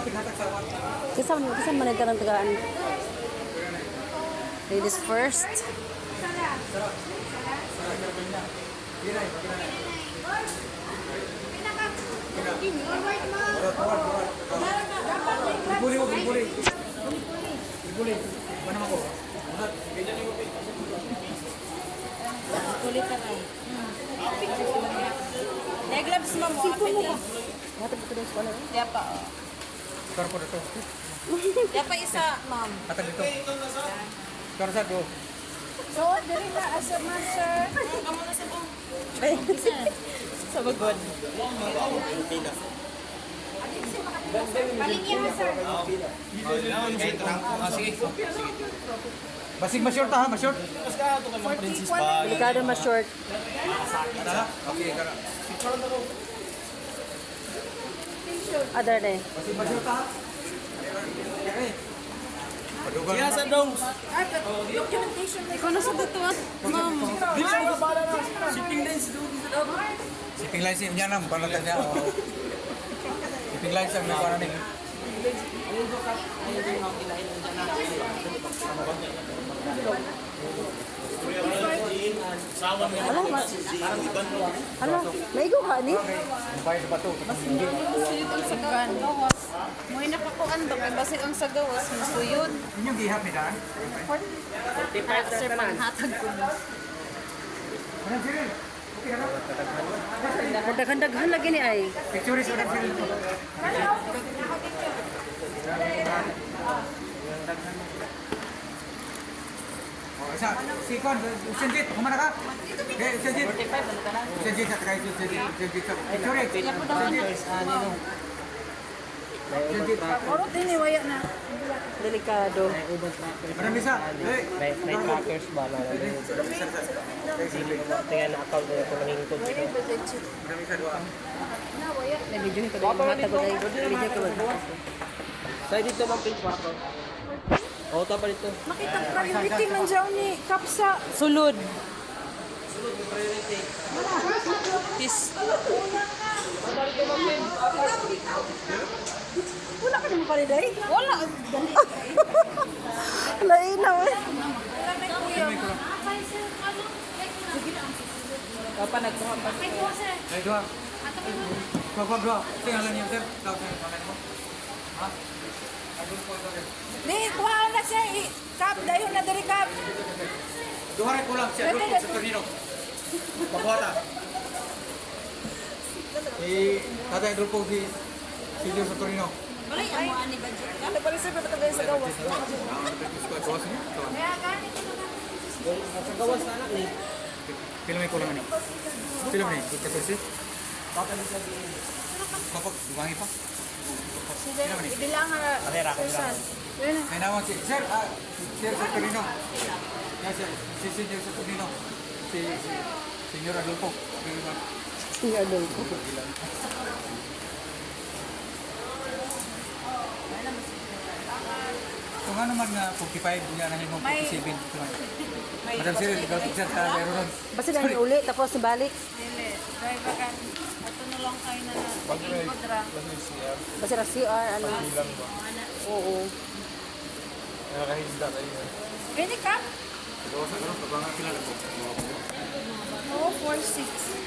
Kisa kisa man nagkarang tagaan. Ladies first. Buli ko, buli. Buli. Mana ako? Kulit ka na. Eh, gloves mo mo. Apit lang. Hatag ko din sa ano. Diya pa, oh. Karo ko dito. Diya pa isa, ma'am. Hatag dito. Karo sa do. So, diri na as a man, sir. Kamu na sa buong. Sa bagod. Palingya ha, sir. Basig ma-short ha, ma-short. Delikado ma short. Tara. Okay, kara. Other day. Basig ma-short ha. Okay. Padugan. Sa dong. Ah, but documentation na. Ikaw na sa dito, ah. Ma'am. Shipping lines do. Shipping lines niya na, panatan niya. Oh. Shipping lines ang nakuha namin. Ala, ma. Ala, maigo ka ni? Bayad sa bato. Suyod ang sagawan. Mo'y nakakuan ba? Kay basig ang sagawas, masuyod. Inyong gihap ni Dan. Ah, sir, panghatag ko na. Madam Cyril. Okay na. Daghan-daghan lagi ni ay. Picture is Madam Cyril. Oh, isa, si Kon, Senjit, kumana ka? Eh, Senjit. Senjit sa tagay, Senjit, Senjit sa picture. Senjit. Senjit. Oro din waya na. Delikado. Madam Lisa. Eh, May trackers ba na tingnan na account nila kung naningkod sila. Madam Lisa, dua. May video ko dahil hatag ko dahil. Video ko ba? Sa dito mang page pa ako. Oo, tama dito. Makita priority man jaw ni Kapsa. Sulod. Peace. Wala ka naman pala day. Wala. Lain na eh. Papa, nagkuha pa. Ay, dua. Dua, dua, dua. Tingnan niyo, sir. Tawag sa pangalan mo. Ha? Adun po, sir. Di, kuha na sir. Kap, dayon na diri kap. Duha rin kulang si Adolfo sa Tornino. Pabuhata. Si Tatay Adolfo si Senior sa Torino. Wala yung amuan ni budget ka. Ano pala sir, patagay sa gawas. Sa gawas na anak ni. Pila may kulang ani? Pila may? 14? Kapag dumangi pa. Pila man ni? Ibilang ha, sir Sal. May nawang si Sir, ah, Sir sa Torino. Yes, sir. Si Senior sa Torino. Si Senior Adolfo. Senior Adolfo. Kung ano man nga 45 niya na himong 47. Madam Sir, ikaw sir sa meron nun. Basta lang uli tapos balik. Dili, driver kan. Ato na lang kayo na na. ra. Basta ra CR ano. Oo. Pwede kap? Gawa sa karon, pabangan sila lang po. 046.